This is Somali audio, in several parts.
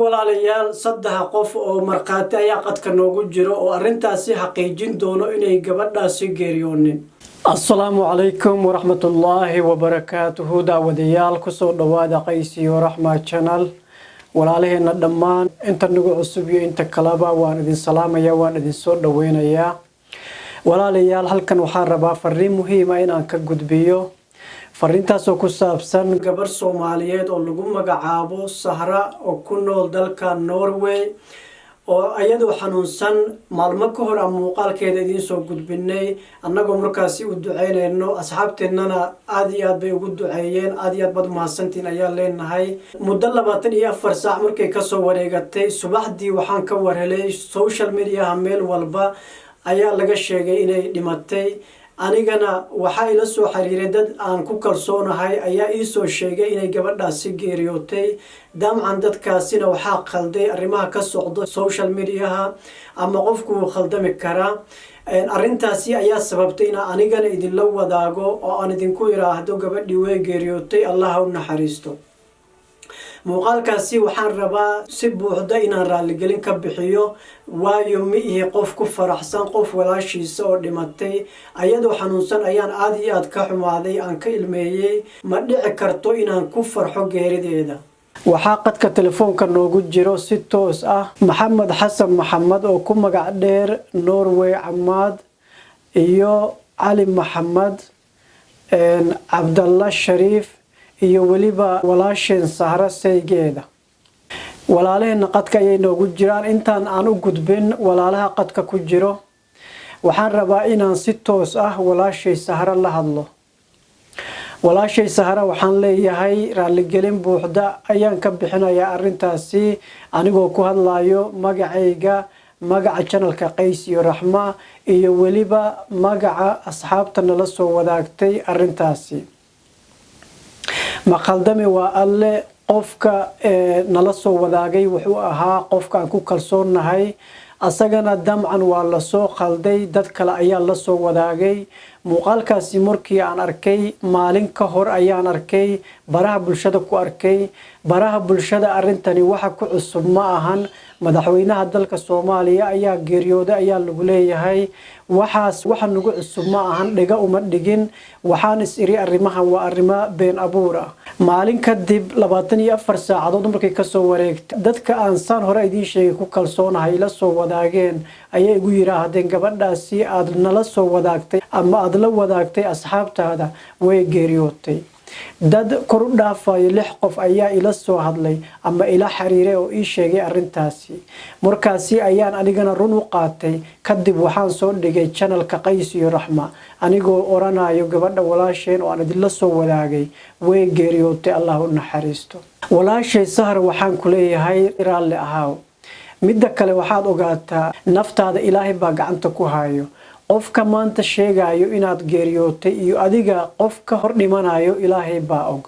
Walaalayaal, saddex qof oo markhaati ayaa qadka noogu jiro oo arrintaasi xaqiijin doono inay gabadhaasi geeriyoonin. Asalaamu calaykum waraxmatullaahi wabarakaatuhu. Daawadayaal, kusoo dhawaada Qaysiyo Raxma Channel. Walaalaheena dhammaan, inta nagu cusub iyo inta kaleba, waan idin salaamaya, waan idin soo dhaweynayaa. Walaalayaal, halkan waxaan rabaa fariin muhiima inaan ka gudbiyo, fariintaasoo ku saabsan gabar Soomaaliyeed oo lagu magacaabo Sahra oo ku nool dalka Norway, oo iyadoo xanuunsan maalmo ka hor aan muuqaalkeeda idiin soo gudbinay, annagoo markaasi u duceynayno. Asxaabteennana aada iyo aad bay ugu duceeyeen. Aada iyo aad baad umahadsantiin ayaan leenahay. Muddo 24 saac markay kasoo wareegatay, subaxdii waxaan ka warhelay social mediaha, meel walba ayaa laga sheegay inay dhimatay. Anigana waxaa ila soo xiriiray dad aan ku kalsoonahay ayaa iisoo sheegay inay gabadhaasi geeriyootay. Dabcan dadkaasina waxaa khalday arrimaha ka socda social mediaha, ama qofku wuu khaldami karaa. Arrintaasi ayaa sababtay inaan anigana idinla wadaago oo aan idinku iraahdo gabadhii way geeriyootay, Allaha u naxariisto. Muuqaalkaasi waxaan rabaa si buuxda inaan raalligelin ka bixiyo, waayo ma ihi qof ku faraxsan qof walaashiisa oo dhimatay ayadoo xanuunsan. Ayaan aada iyo aad ka xumaaday, aan ka ilmeeyey. Ma dhici karto inaan ku farxo geerideeda. Waxaa qadka telefoonka noogu jiro si toos ah Maxamed Xasan Maxamed oo ku magac dheer Norway Camaad, iyo Cali Maxamed Cabdalla Shariif, iyo weliba walaasheen Sahro saygeeda. Walaalaheena qadka ayay noogu jiraan. Intaan aan u gudbin walaalaha qadka ku jiro, waxaan rabaa inaan si toos ah walaashay Sahro la hadlo. Walaashay Sahra, waxaan leeyahay raaligelin buuxda ayaan ka bixinayaa arrintaasi, anigoo ku hadlayo magacayga, magaca channelka Qays iyo Raxma, iyo weliba magaca asxaabta nala soo wadaagtay arrintaasi. Maqaldami waa Alle. Qofka nala soo wadaagay wuxuu ahaa qofka aan ku kalsoonnahay, asagana dabcan waa lasoo khalday, dad kale ayaa lasoo wadaagay. Muuqaalkaasi markii aan arkay, maalin ka hor ayaan arkay, baraha bulshada ku arkay. Baraha bulshada arrintani waxa ku cusub ma ahan. Madaxweynaha dalka Soomaaliya ayaa geeriyooday ayaa lagu leeyahay. Waxaas waxa nagu cusub ma ahan. Dhiga uma dhigin, waxaan is iri arrimahan waa arrimo been abuur ah. Maalin kadib, 24 saacadood markay kasoo wareegtay, dadka aan saan hore idiin sheegay ku kalsoonahay ila soo wadaageen ayay igu yiraahdeen: "Gabadhaasi aad nala soo wadaagtay ama aada la wadaagtay asxaabtaada way geeriyootay." Dad kor u dhaafayo lix qof ayaa ila soo hadlay ama ila xiriiray oo ii sheegay arrintaasi. Markaasi ayaan anigana run u qaatay. Kadib waxaan soo dhigay channelka Qays iyo Raxma, anigoo oranayo gabadha walaasheen oo aan idinla soo wadaagay way geeriyootay, Allah u naxariisto. Walaashay Sahar, waxaan ku leeyahay raalli ahaaw. Midda kale, waxaad ogaataa naftaada Ilaahay baa gacanta ku hayo. Qofka maanta sheegayo inaad geeriyootay iyo adiga qof ka hor dhimanayo, Ilaahay baa og.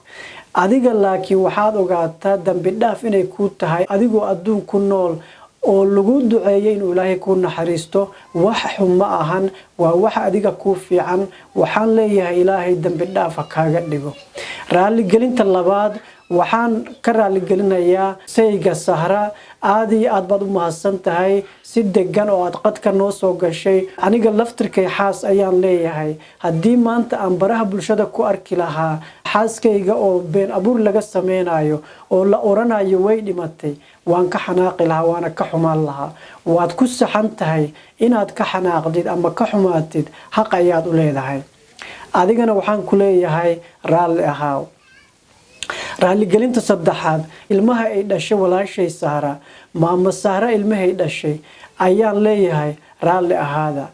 Adiga laakiin waxaad ogaataa dambi dhaaf inay kuu tahay adigoo adduun ku nool oo lagu duceeyay inuu Ilaahay kuu naxariisto. Wax xun ma ahan, waa wax adiga kuu fiican. Waxaan leeyahay Ilaahay dambi dhaaf ha kaaga dhigo. Raaligelinta labaad waxaan ka raaligelinayaa sayga Sahra. Aada iyo aad baad u mahadsan tahay si degan oo aad qadka noo soo gashay. Aniga laftirkay xaas ayaan leeyahay. Haddii maanta aan baraha bulshada ku arki lahaa xaaskayga oo been abuur laga sameynayo oo la oranayo way dhimatay, waan ka xanaaqi lahaa, waana ka xumaan lahaa. Waad ku saxan tahay inaad ka xanaaqdid ama ka xumaatid, xaq ayaad u leedahay. Adigana waxaan ku leeyahay raalli ahaaw. Raaligelinta saddexaad, ilmaha ay dhashay walaashay Sahra, Maama Sahra, ilmahay dhashay ayaan leeyahay raalli ahaada.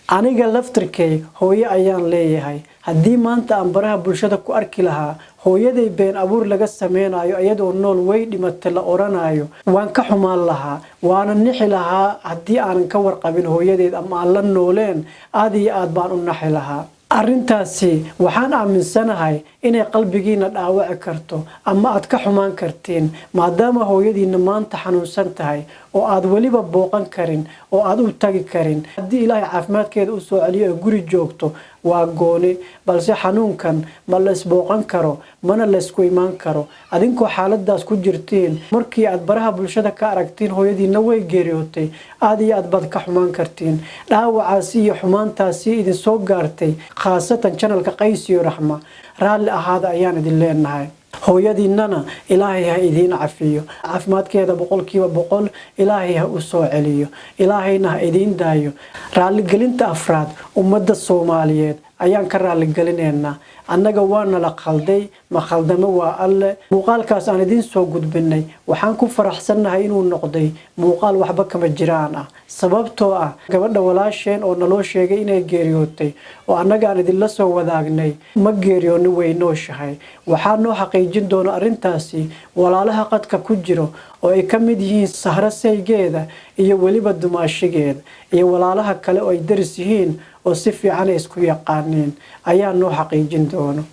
Aniga laftirkay hooyo ayaan leeyahay. Haddii maanta aan baraha bulshada ku arki lahaa hooyaday been abuur laga sameynayo, iyadoo nool way dhimatay la oranayo, waan ka xumaan lahaa, waana nixi lahaa. Haddii aanan ka warqabin hooyadeed ama aan la nooleen, aada iyo aad baan u naxi lahaa. Arrintaasi waxaan aaminsanahay Inay qalbigiina dhaawaci karto ama aad ka xumaan kartiin, maadaama hooyadiina maanta xanuunsan tahay oo aad weliba booqan karin oo aad u tagi karin. Haddii Ilaahay caafimaadkeeda u soo celiyo ee guri joogto, waa gooni, balse xanuunkan ma la isbooqan karo, mana laysku imaan karo. Adinkoo xaaladaas ku jirtiin, markii aad baraha bulshada ka aragtiin hooyadiina way geeriyootay, aad iyo aad baad ka xumaan kartiin. Dhaawacaasi iyo xumaantaasi idinsoo gaartay, khaasatan channelka Qays iyo Raxma, raalli ahaada ayaan idin leenahay. Hooyadiinana Ilaahay ha idiin cafiyo, caafimaadkeeda 100% Ilaahay ha u soo celiyo, Ilaahayna ha idiin daayo. Raalligelinta afraad, ummadda Soomaaliyeed ayaan ka raalligelinaynaa. Annaga waa nala khalday, ma khaldamo waa Alle. Muuqaalkaas aan idiin soo gudbinay waxaan ku faraxsannahay inuu noqday muuqaal waxba kama jiraan ah, sababtoo ah gabadha walaasheen oo naloo sheegay inay geeriyootay oo annaga aan idinla soo wadaagnay ma geeriyooni, way nooshahay. Waxaa noo xaqiijin doona arrintaasi walaalaha qadka ku jiro oo ay ka mid yihiin Sahro saygeeda iyo weliba dumaashigeeda iyo walaalaha kale oo ay daris yihiin oo si fiican ay isku yaqaaniin ayaa noo xaqiijin doono.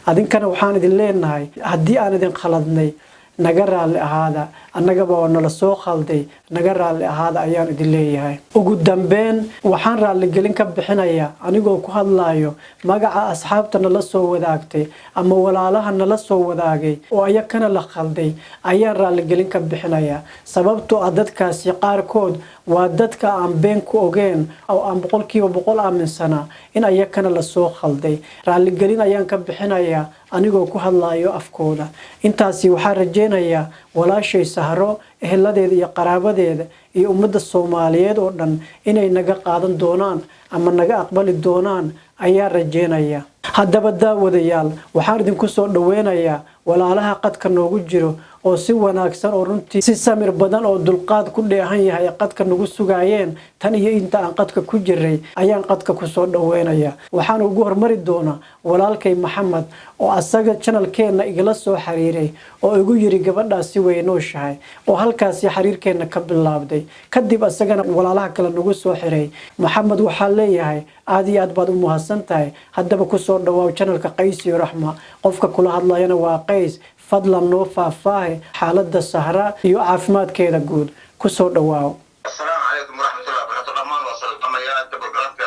Adinkana waxaan idin leenahay, haddii aan idin khaladnay, naga raalli ahaada. Annagaba oo nala soo khalday, naga raalli ahaada ayaan idin leeyahay. Ugu dambeyn, waxaan raalligelin ka bixinayaa, anigoo ku hadlayo magaca asxaabta nala soo wadaagtay ama walaalaha nala soo wadaagay oo ayakana la khalday, ayaan raalligelin ka bixinayaa, sababtoo ah dadkaasi qaarkood waa dadka aan been ku ogeen oo aan 100% aaminsanaa in ayakana lasoo khalday. Raalligelin ayaan ka bixinayaa anigoo ku hadlayo afkooda. Intaasi waxaa rajeynayaa walaashay Sahro, eheladeeda iyo qaraabadeeda iyo ummadda Soomaaliyeed oo dhan inay naga qaadan doonaan ama naga aqbali doonaan ayaa rajeynaya. Haddaba daawadayaal, waxaan idinku soo dhaweynayaa walaalaha qadka noogu jiro oo si wanaagsan oo runtii si samir badan oo dulqaad ku dheehan yahay qadka nagu sugaayeen tan iyo inta aan qadka ku jiray ayaan qadka kusoo dhaweynaya. Waxaan ugu hormari doonaa walaalkay Maxamed oo asaga channelkeenna igala soo xiriiray oo igu yiri gabadhaasi way nooshahay, oo halkaasi xiriirkeenna ka bilaabday. Kadib asagana walaalaha kale nagu soo xiray. Maxamed waxaa leeyahay, aad iyo aad baad u mahadsan tahay. Haddaba kusoo dhawaaw channelka Qays iyo Raxma. Qofka kula hadlayana waa Qays. Fadlan noo faahfaahay xaaladda Sahra iyo caafimaadkeeda guud. Kusoo dhawaaw. Asalaamu calaykum waraxmatullahi wabarakatu. Dhammaan waa salamayaa inta programka.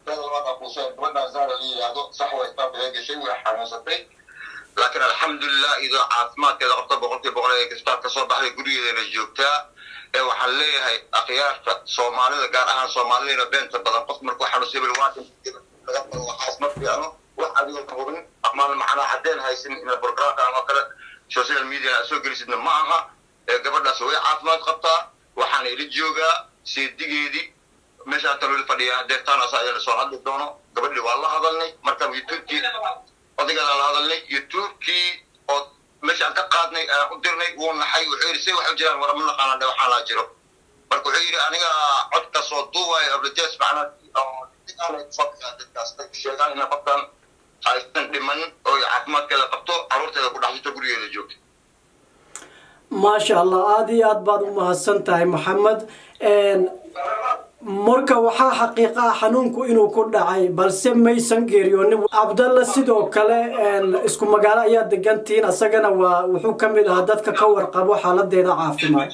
Gabadhaan Zahra la yidhaahdo, sax way isbitaalka gashay, way xanuunsatay, laakiin alxamdulilah, iyadoo caafimaadkeeda qabta 100% ee isbitaalka ka soo baxday, gurigeedana joogtaa. Ee waxaan leeyahay akhyaarta Soomaalida, gaar ahaan Soomaalidayna beenta badan, qof markuu xanuunsay laga waxaas ma fiicno. Wax adiga hubin ama macnaa caddeen haysin in programka oo kale social media aad soo gelisidna ma aha. Ee gabadhaas way caafimaad qabtaa. Waxaana ila joogaa seedigeedii, meeshaan taloli fadhiyaa deertaan asa ayana soo hadli doono. Gabadhii waa la hadalnay markaan YouTube-kii odaygaana la hadalnay, YouTube-kii oo meeshaan ka qaadnay aan u dirnay. Wuu naxay, wuxuu yidhi, say wax u jiraan? War ma naqaana dhe, waxaa laa jiro. Marka wuxuu yidhi, aniga codka soo duuwayo ablajees macnaa dadkaas sheegaan ina qofkan aysan dhiman oo caafimaadkeeda qabto, carruurteeda ku dhex jirto, gurigeeda joogto. Maasha Allah, aada iyo aad baad u mahadsan tahay, Maxamed. Marka waxaa xaqiiqa ah xanuunku inuu ku dhacay, balse maysan geeriyoonin. Cabdalla sidoo kale isku magaalo ayaa degantihiin, asagana waa wuxuu ka mid ahaa dadka ka warqabo xaaladeeda caafimaad.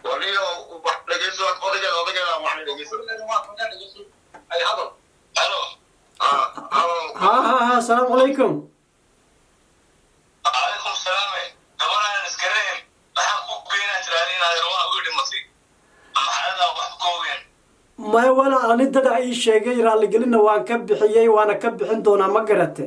Waliyo wax dhegeyso, odaygeeda odaygeeda wax dhegeyso. Ay hadal. Halo. Halo. Ha ha ha, asalaamu calaykum. Calaykum salaam. Gabadhaan isgareen waxaan ku geynaa tiraahda inaad waa ugu dhimatay maxalada wax ku ogeen. Maya walaal, ani dada ii sheegay, raalligelinna waan ka bixiyey, waana ka bixin doonaa. Ma garate,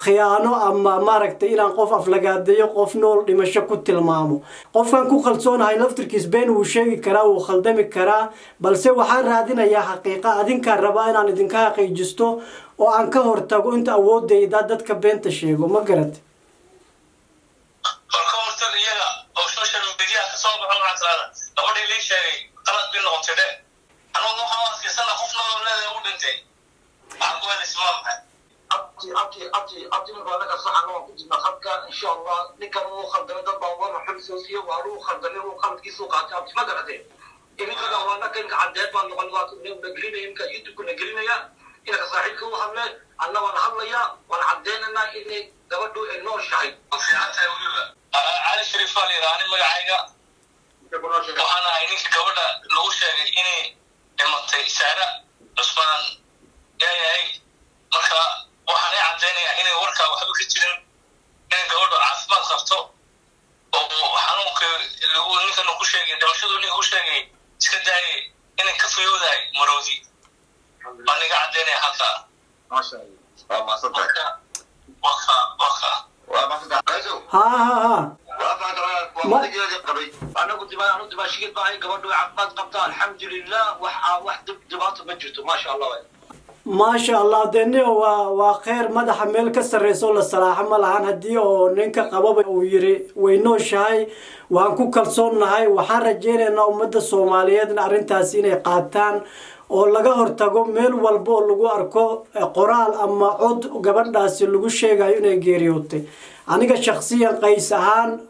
khiyaano ama maaragtay inaan qof aflagaadeeyo, qof nool dhimasho ku tilmaamo, qofkaan ku kalsoonahay laftirkiis been wuu sheegi karaa, wuu khaldami karaa, balse waxaan raadinayaa xaqiiqa. Adinkaan rabaa inaan idinka xaqiijisto oo aan ka hortago inta awoodayda dadka beenta sheego. Ma garate? Bal ka hortag iyaga oo social media ka soo baxo. Waxaa tirahda gabadhii lii sheegay qalad bay noqotay dhe. Anugu waxaan u adkaysana qof nool leedahay u dhintay, maxaa ku helaysa? Waa maxay? Abti, abti, abti, abti, marka anaga saxan waan ku jirnaa khadka, insha Allah. Ninkan wuu khaldamay, dad baa war xun soo siiye, waa lagu khaldamay, wuu khaladkiisu qaatay, abti, ma garatay? Iminkana waa naka imka caddeed baan noqon, waa na gelinaya imka YouTube-ka na gelinaya. Inaka saaxiibka u hadle, anna waan hadlayaa, waan caddeynaynaa inay gabadhu ay nooshahay. Fiicantahay weliba. Cali Shariif baa la yidhaha ani magacayga. Waxaan ahay ninka gabadha lagu sheegay inay dhimatay, Saara Cusmaan yaayahay. Marka waxaan i caddaynayaa inay warkaa waxba ka jirin, inay gabadhu caafimaad qabto oo xanuunkii lagu ninkan ku sheegay, dhimashadu ninka ku sheegay iska daayay, inay ka fayoodahay maroodi baan iga caddaynaya halkaa. Maasha Allah. Waa mahadsantahay. Marka waka waka. Waa mahadsantahay, Qaysow. Ha ha ha. Waa fahantahay, waa odageedii qabay. Anagu dima anu dimaashigeed baahay, gabadhu way caafimaad qabtaa, alxamdulilah. Wax dib dhibaato ma jirto, maasha Allah. Maasha Allah. Dee waa kheyr, madaxa meel ka sarreyso la salaaxo ma lahan. Haddii oo ninka qababa uu yiri way nooshahay, waan ku kalsoonnahay. Waxaan rajaynaynaa ummadda Soomaaliyeedna arrintaasi inay qaataan oo laga hortago meel walba oo lagu arko qoraal ama cod gabadhaasi lagu sheegayo inay geeriyootay. Aniga shakhsiyan, Qays ahaan,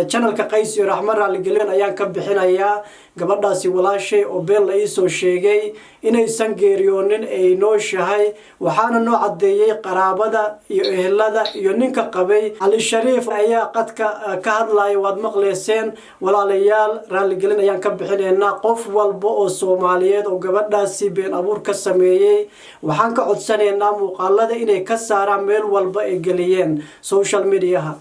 channelka Qays iyo Raxmo, raaligelin ayaan ka bixinayaa gabadhaasi walaashay oo been la iisoo sheegay inaysan geeriyoonin, ay nooshahay. Waxaana noo caddeeyey qaraabada iyo ehelada iyo ninka qabay. Cali Shariif ayaa qadka ka hadlaya, waad maqleyseen. Walaalayaal, raaligelin ayaan ka bixinaynaa. Qof walba oo Soomaaliyeed oo gabadhaasi been abuur ka sameeyey, waxaan ka codsanaynaa muuqaalada inay ka saaraan meel walba ay geliyeen social mediaha,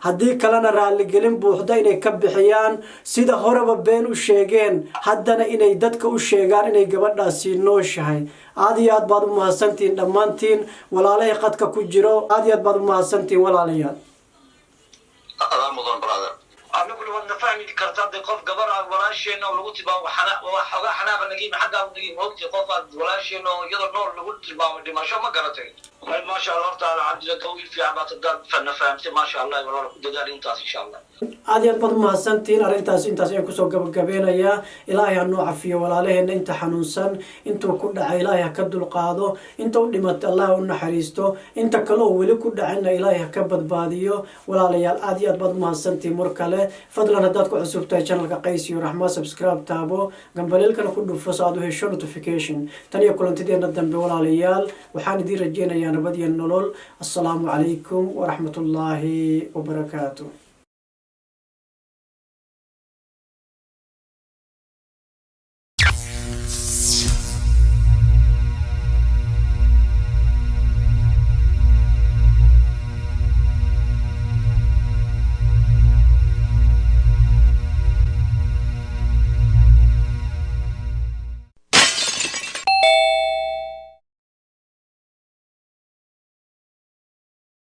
haddii kalena raaligelin buuxda inay ka bixiyaan. Sida horeba been u sheegeen, haddana inay dadka u sheegaan inay gabadhaasi nooshahay. Aada iyo aad baad u mahadsantihiin dhammaantiin, walaalahay qadka ku jiro. Aada iyo aad baad u mahadsantihiin, walaalayaal. Adaa mudan, brother. Anaguna waadna fahmi kartaa dee, qof gabar ah walaasheena oo lagu tilmaamo xoogaa xanaaqa nagimi xaggaa nagi moogtay, qof aad walaasheena oo iyadoo nool lagu tilmaamo dhimasho, ma garatay? Maasha Allah. Horta alxamdulillah, wiil fiican baad hadaad fana fahamtay, maasha Allah. Walaala, ku dadaal intaas, insha Allah. Aada iyo aad baad umahadsantihiin. Arrintaas intaas ayaan kusoo gabagabeynayaa. Ilaahay ha noo cafiyo walaalaheena inta xanuunsan, intuu ku dhacay Ilaahay ha ka dulqaado, inta u dhimatay Allah u naxariisto, inta kale oo weli ku dhacayna Ilaahay ha ka badbaadiyo. Walaalayaal, aada iyo aad baad umahadsantihiin mar kale. Fadlan, haddaad ku cusub tahay channelka Qays iyo Raxma, subscribe taabo, gambaleelkana ku dhufo so aad u hesho notification. Tan iyo kulantideena dambe, walaalayaal, waxaan idiin rajeynayaa nabad iyo nolol. Assalaamu calaykum waraxmatullaahi wabarakaatu.